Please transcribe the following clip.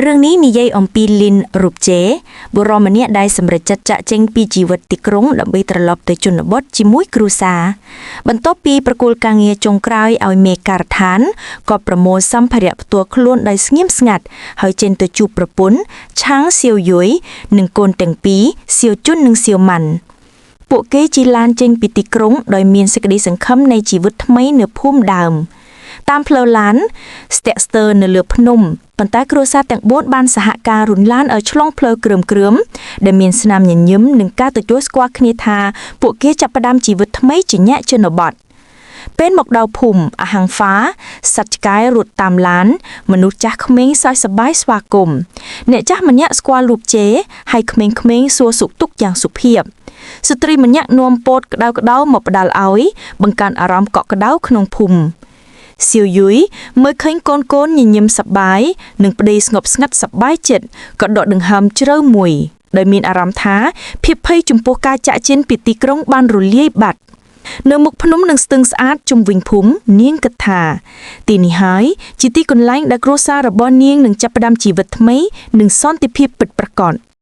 រឿងនេះនិយាយអំពីលីនរូបជេបុរសម្នាក់ដែលសម្រេចចិត្តចាក់ចេញពីជីវិតទីក្រុងដើម្បីត្រឡប់ទៅជនបទជាមួយគ្រួសារបន្ទាប់ពីប្រគល់ការងារចុងក្រោយឲ្យមេការដ្ឋានក៏ប្រមូលសម្ភារៈផ្ទាល់ខ្លួនដោយស្ងៀមស្ងាត់ហើយចេញទៅជួបប្រពន្ធឆាងសៀវយុយនិងកូនទាំងពីរសៀវជុននិងសៀវម៉ាន់ពួកគេជិះឡានចេញពីទីក្រុងដោយមានសេចក្តីសង្ឃឹមនៃជីវិតថ្មីនៅភូមិដើម តាមផ្លូវឡានស្ទាក់ស្ទើរនៅលើភ្នំប៉ុន្តែគ្រួសារទាំង4បានសហការរុនឡានឲ្យឆ្លងផ្លូវគ្រើមគ្រើមដែលមានស្នាមញញឹមនិងការទទួលស្គាល់គ្នាថាពួកគេចាប់ផ្ដើមជីវិតថ្មីជាអ្នកជនបទពេលមកដល់ភូមិអាហាងហ្វាសត្វឆ្កែរត់តាមឡាន មនុស្សចាស់ក្មេងសើចសប្បាយស្វាគមន៍អ្នកចាស់ម្នាក់ស្គាល់រូបជេហើយក្មេងៗសួរសុខទុក្ខយ៉ាងសុភាពស្ត្រីម្នាក់នាំពោតក្តៅៗមកផ្ដល់ឲ្យបង្កើនអារម្មណ៍កក់ក្ដៅក្នុងភូមិ សៀវយុយមើលឃើញកូនកូនញញឹមសប្បាយនិងប្តីស្ងប់ស្ងាត់សប្បាយចិត្តក៏ដកដង្ហើមជ្រៅមួយដោយមានអារម្មណ៍ថាភាពភ័យចំពោះការចាក់ចេញពីទីក្រុងបានរលាយបាត់នៅមុខភ្នំនិងស្ទឹងស្អាតជុំវិញភូមិនាងគិតថាទីនេះហើយជាទីកន្លែងដែលគ្រួសាររបស់នាងនឹងចាប់ផ្ដើមជីវិតថ្មីនិងសន្តិភាពពិតប្រាកដ។